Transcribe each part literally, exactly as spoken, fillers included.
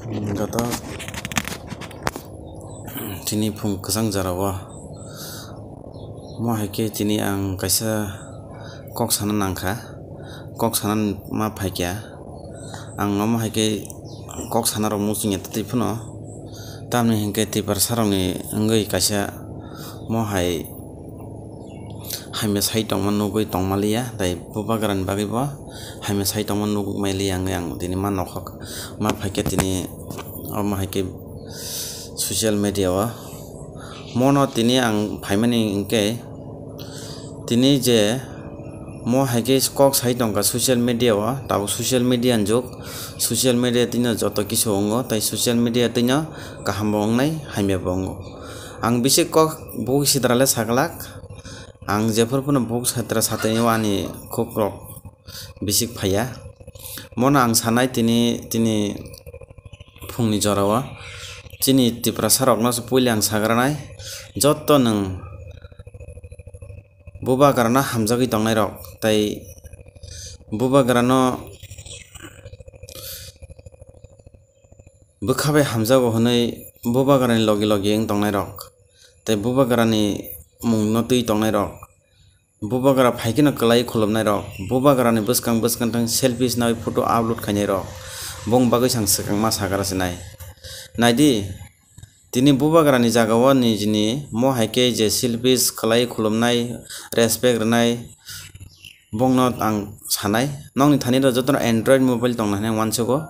Joto tini phung kwchang jora o mo hai khe tini ang kaisa kok sana nangkha, kok sana ma phaikha. Ang omo hai khe kok sana rok muchungya twi phano, tamni hinkhe Tiprasa rokni wngwi kaisa mo hai hamya sai tongma nugwi tongma liya, tei bubagrani bagwi bo hamya sai tongma nugwi mai liya wngwi ang tini ma nokhok ma phaikhe tini omo hai khe social media o. Mono tini ang phaimani hinkhe tini je mo hai khe kok sai tongkha social media o, tabuk social media ni jug, social media twino joto kisu wngo, tei social media twino kaham bo wngnai, hamya bo wngo. Ang bisi kok buku sitra le saglak, ang jephuru phano buku sitra satwi o ani kok rok bisik phaiya. Mono ang sanai tini, tini phungni jora o chini Tiprasa rokno se puila ang sagranai, joto nwng bubagrano hamjagwi tongnai rok tei bubagrano bwkha bai hamjago hwnwi bubagrani logi logi wng tongnai rok tei bubagrani mungno twi tongnai rok, bubagra phaikheno kwlai khulumnai rok, bubagrani bwskang bwskang thang selfies nawi photo upload khainai rok, bong bagwi sang swkang ma sagra sinai. Naidi, tini bubagrani jaga o nijini mo hai khe je selfies khwlai khulumnai, respect rwnai, bongno ang sanai. Nokni thani rok jotono Android mobile tongna hinwi uansugo.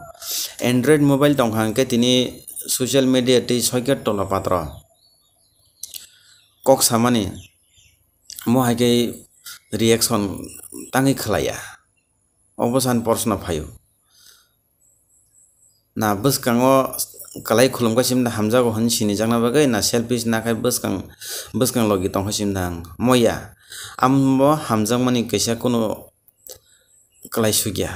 Android mobile tongkha hinkhe tini social media tei soikhe tola patro kok samani mo hai khe reaction tangwi khlaiya. Obo san proshno phaio. Na bwskango kwlai khulumkha simda hamjago hwnwi sinijakna bagwi, na selfish nakhai bwskang, bwskang logi tongkha simda ang. Moya, amo hamjakmani kaisa kunu kwlai sugya.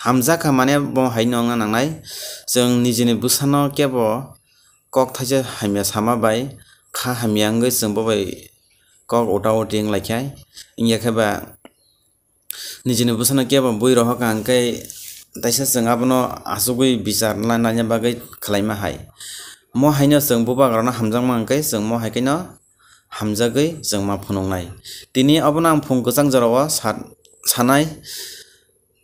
Hamjakha mane bo haino wngna nangnai. Chwng nijini bwsano kebo kok thaisa hamya sama bai kha hamya wngwi chwng bo bai kok uta uti wnglaikha. Wngya khe ba nijini bwsano kebo bui rohor ka hwnkhe taisa chwng abono achugwi bichar la-, laina bagwi khlaima hai. Mo haino chwng bubagrano hamjakma hwnkhe chwng mo hai kheno hamjagwi chwng ma phunuknai. Tini obono ang phung kwchang jorao sa-, sanai,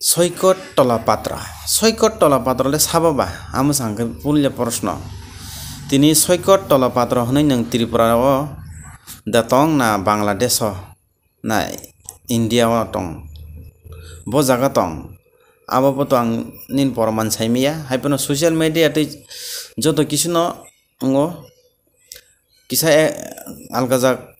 soikot tola patra. Soikot tola patra le sabo ba? Amo sa hwnkhe puila proshno. Tini soikot tola patra hwnwi nwng Tripura o da tong na Bangladesh o? Na India o tong, bo jaga tong, abo bo to ang nini poroman saimaya, hai phano social media tei joto kisu no wngo, kisa, e, algajak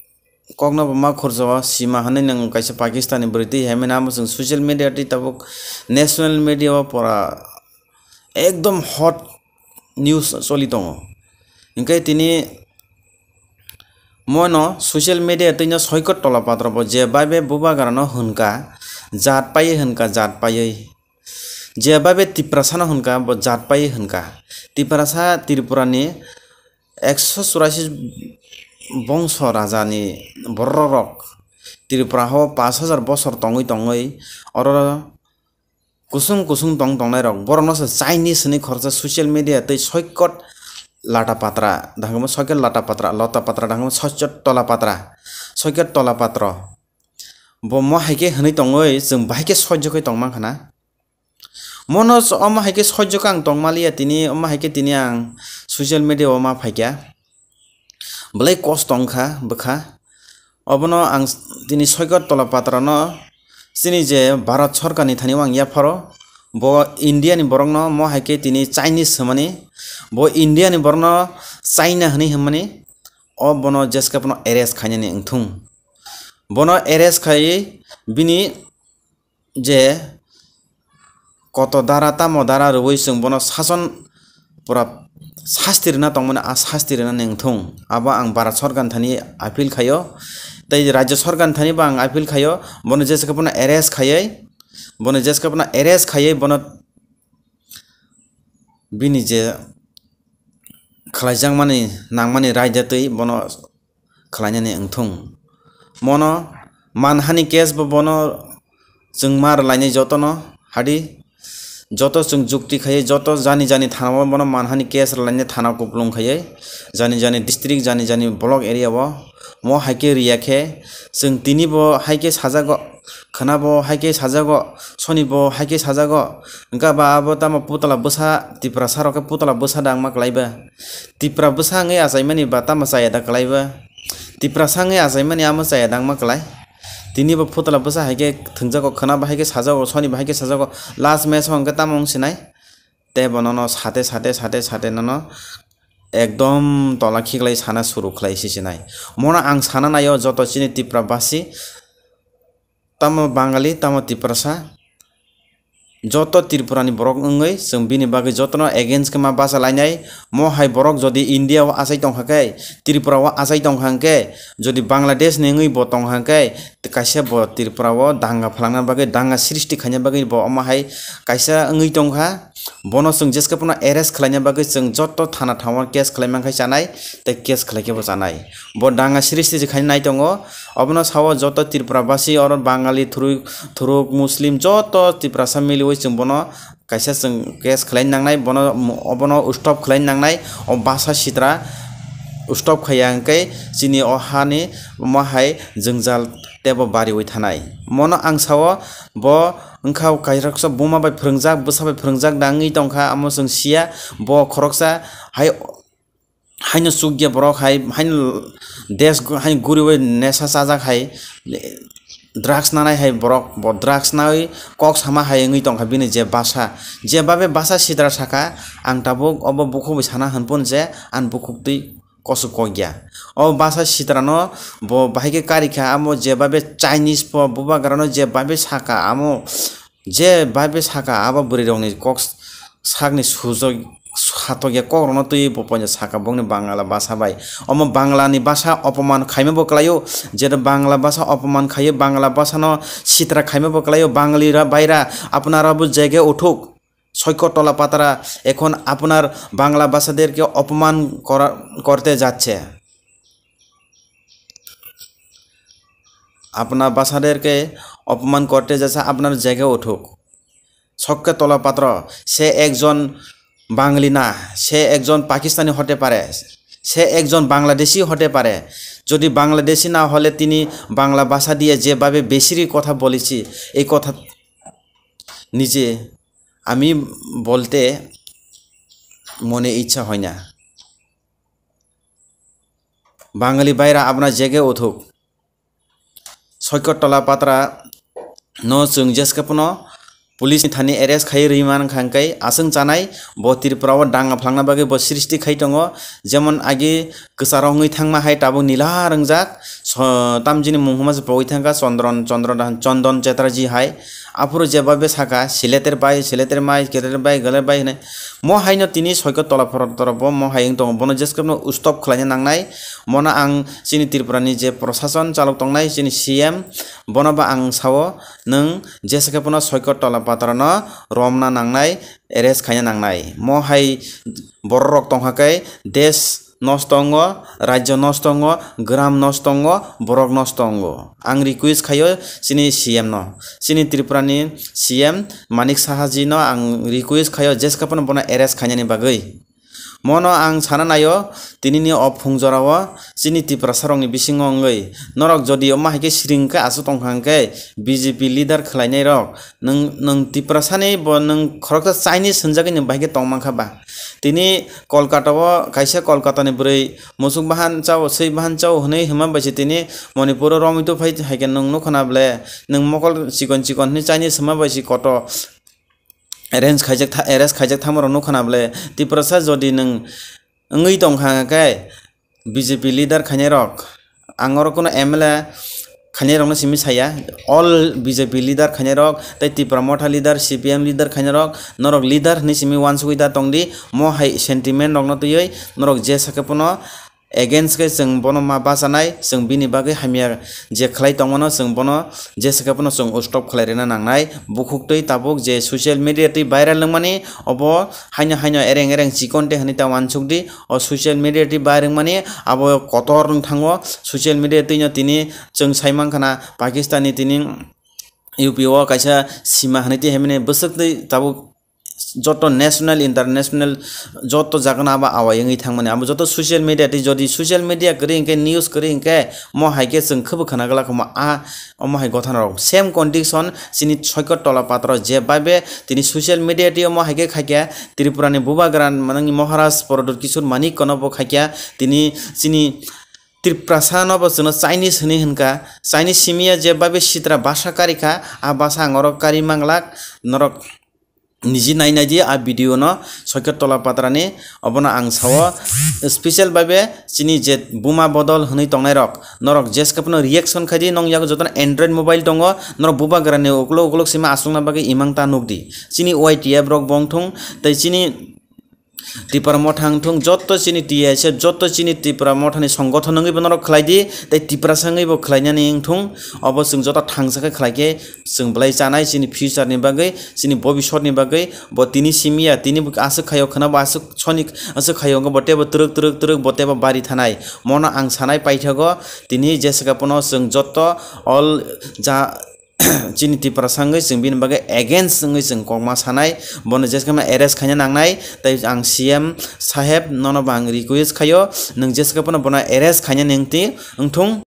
kokno bo ma khorjao sima hwnwi nwng kaisa Pakistan ni bwrwi twi hai mani amo chwng social media tei tabuk national media o pora ekdom hot news choli tongo. Hinkhe tini mono social media twino soikot tola patro bo je bai bai bubagrano hwnka, jat paiwi hwnka, jat paiwi. Je bai bai Tiprasano hwnka, bo jat paiwi hwnka. Tiprasa Tripurani ekso churashi bongso rajani bororok Tripura o pash hajar bosor tongwi tongwi oro kusung kusung tong tongnai rok, borokno se Chinese hwnwi khoroksa social media tei soikot lata patra dangma, soikot lata patra, lota patra dangma, soikot tola patra, soikot tola patro. Bo mo hai khe hwnwi tongwi chwng bahai khe sojokgwi tong mankha na. Mono s-, omo hai khe sojokgwi ang tong maliya tini, omo hai khe tini ang social media o ma phaikha. Belai kosto wngkha bwkha. Obono ang s-, tini soikot tola patrano chini je Bharat sorkarni thani o ang yapharo, bo India ni borokno mo hai khe tini Chinese hwnmani, bo India ni borokno China hwnwi hwnmani, o bono jeska phano arrest khainani wngthung. Bono arrest khai bini je koto dara tamo dara rwui chwng bono sason pura sasti rwna tongmani, a sasti rwna nengthung. Abo ang Bharat sorkar thani appeal khaio, tei Rajya sorkar thani bo ang appeal khaio, bono jesa khe bono arrest khaiwi, bono jesa khe bono arrest khaiwi bono bini je khlaijakmani nangmani raida twi bono khlainani wngthung. Mono manhani case bo bono chwng ma rwlainai jotono hadi Joto chwng jukti khaiwi, joto jani jani thana o bono manhani case rwlainai thana kuplung khaiwi, jani jani district, jani jani block area o mo hai khe riya khe, chwng tini bo hai khe sajago, khwna bo hai khe sajago, soni bo hai khe sajago, wngkha ba abo tamo putla bwsa, Tiprasa rok khe putla bwsa da wngma kwlai ba? Tipra bwsa wngwi achaimani ba tamo chaya da kwlai ba? Tiprasa wngwi achaimani amo chaya da wngma kwlai? Tini bo putla bwsa hai khe thwngjago, khwna bo hai khe sajago, soni bo hai khe sajago, last match o hwnkhe tamo wng sinai? Tei bo nono sate sate sate sate nono ekdom tola khiklai sana suru khlai si sinai. Mono ang sana naio joto chini Tipra basi, tamo Bangali, tamo Tiprasa, joto Tripura ni borok wngwi chwng bini bagwi jotono against khe ma bacha lainai. Mo hai borok jodi India o achai tongkha khe, Tripura o achai tongkha hwnkhe, jodi Bangladesh ni wngwi bo tongkha hwnkhe, kaisa bo Tripura o danga phalangna bagwi, danga srishti khaina bagwi bo omo hai kaisa wngwi tongkha. Bono chwng jeske phano arrest khlaina bagwi chwng joto thana thangma case khlai mankha chanai, tei case khlai khe bo chanai. Bo danga srishti se khaina nai tongo. Obono sao joto Tripura basi, oro Bangali, Thuruk, Thuruk, Muslim joto Tiprasa miliwi chwng bono kaisa chwng case khlai nangnai, bono, obono stop khlai nangnai, o basa sitra stop khaiya hwnkhe chini o hani omo hai jwngjal teibo bariwi thanai. Mono ang sao bo wngkha kairoksa buma bai phwrwngjak, bwsa bai phwrwngjak da wngwi tongkha, amo chwng sia, bo khoroksa hai, haino chukya borok hai, haino desh gu-, hai guriwi nesa chajak hai, drugs nanai hai borok, bo drugs nawi kok sama hai wngwi tongkha bini je basa, je babe basa sidra saka, ang tabuk obo bukhuk bai sana hwnphun je ang bukhuk twi kosuk kokya. O basa sitrano bo bahai khe karikha, amo je babe Chinese bo bubagrano je babe saka, amo je babe saka, abo bwrwi rokni kok sakni sujok satokya kokrokno twiwi bo poito saka bokni Bangla basa bai. Omo Bangla ni basa opoman khaima bo kwlaio, je Bangla basa opoman khaio, Bangla basa no sitra khaima bo kwlaio, Bangali ra baira, apnara bo jege uthuk. সৈকত তলাপাতারা এখন আপনার বাংলা ভাষাদেরকে অপমান করা, করতে যাচ্ছে। আপনার ভাষাদেরকে অপমান করতে যাচ্ছে, আপনার জেগে উঠুক। সৈকত তলাপাত্র, সে একজন বাঙালি না, সে একজন পাকিস্তানি হতে পারে, সে একজন বাংলাদেশি হতে পারে। যদি বাংলাদেশি না হলে তিনি বাংলা ভাষা দিয়ে যেভাবে বেশিরই কথা বলেছি, এই কথা নিজে আমি বলতে মনে ইচ্ছা হয় না। বাঙালি ভাইরা আপনার জেগে উঠুক। সৈকত তলাপাত্রা no chwng jeske phano police ni thani arrest khai rwi man kha hwnkhe aswng chanai bo Tripura o danga phlangna bagwi bo srishti khai tongo, jemon agi kwcharo wngwi thangma hai tabuk nila rwngjak, so, tamjini mung hwnma se pogwi thangkha Chondron, Chondron, Chondon Chatterjee hai, aphuru jeba be saka sileter bai, sileter mai, keter bai, galer bai hwnwi, mo haino tini soiko tola phoro toro bo mo hai wng tongo, bono jeske phano stop khlaina nangnai, mono ang chini Tripura ni je prosason chalok tongnai, chini C M, bono bo ang sao, nwng jeske phano soiko tola patrano romna nangnai, arrest khaina nangnai, mo hai borok rok tongkha khe desh nosto wngo, rajyo nosto wngo, gram nosto wngo, borok nosto wngo. Ang request khaio chini C M no, chini Tripura ni C M Manik Saha ji no ang request khaio jeske phano bono arrest khainani bagwi. Mono ang sana naio, tini ni o phung jora o chini Tiprasa rok ni bisingo wngwi norok jodi omo hai khe siring khe aswk tongkha hwnkhe B J P leader khlainai rok, Nwng, nwng Tiprasani bo nwng khoroksa Chinese hwnjagwi nwng bahai khe tong mankha ba? Tini Kolkata o kaisa Kolkata ni bwrwi musuk bahan chao, swi bahan chao hwnwi hwnma bai se tini Manipur o romwi tubphai hai khe nwng nukha na ble? Nwng mokol chikon chikon hwnwi Chinese hwnma bai se koto arrange khaijak tha-, arrest khaijak thangma rok nukha na ble? Tiprasa jodi nwng wngwi tongkha hwnkhe B J P leader khainai rok, ang oro kuno M L A khainai rokno simi saya, all B J P leader khainai rok tei Tipra Motha leader, C P M leader khainai rok, norok leader hwnwi simi uansugwi da tongdi, mo hai sentiment rokno twiwi norok je sakhe phano against khe chwng bono ma bachanai, chwng bini bagwi hamya je khlai tongmano chwng bono jesa khe phano chwng stop khlai rwna nangnai. Bukhuktwi tabuk je social media twi viral wngmani, obo haino haino ereng ereng chikon de hwnwi ta uansukdi. O social media twi viral wngmani abo kotor wng thango. Social media twino tini chwng sai mankha na Pakistan ni tini U P o kaisa sima hwnwi twi haimani bwswk twi tabuk joto national, international, joto jagano abo awai wngwi thangmani. Abo joto social media tei jodi social media kwrwi hinkhe, news kwrwi hinkhe, mo hai khe chwng khwbo khwna glak, omo a, omo hai gothanarok. Same condition chini Soikot Tola Patro je babe tini social media tei omo hai khe khaikha, Tripurani bubagra manwi Maharaj Pradyut Kishore Manikko no bo khaikha, tini chini Tiprasa no bo chwngno Chinese hwnwi hwnkha. Chinese simiya je babe sitra basa karikha, a basa ang oro kari manglak, norok niji nai nai di a video no Soikot Tola Patrani. Obono ang sao, special babe chini je buma bodol hwnwi tongnai rok, norok jeskapno reaction khai di, nong yago jotono Android mobile tongo, norok bubagrani uklok uklok sima aswkna bagwi imang ta nuk di. Chini Y T F rok bo wng thung, tei chini Tipra Motha wng thung, joto chini T S F, joto chini Tipra Mothani songgothon wngwi bo norok khlai di, tei Tiprasa wngwi bo khlainani wng thung. Obo chwng joto thangsa khe khlai khe chwng belai chanai chini future ni bagwi, chini bobisot ni bagwi. Bo tini simiya, tini bo aswk khaio khwna, bo aswk soni aswk khaio wngkha, bo teibo twrwk twrwk twrwk bo teibo bari thanai. Mono ang sanai paithago, tini jesa khe phano chwng joto all ja chini Tiprasa wngwi chwng bini bagwi against wngwi chwng kokma sanai, bono jesa khe arrest khaina nangnai. Tei ang C M saheb nono bo ang request khaio, nwng jesa khe phano bono arrest khaina nengti wng thung.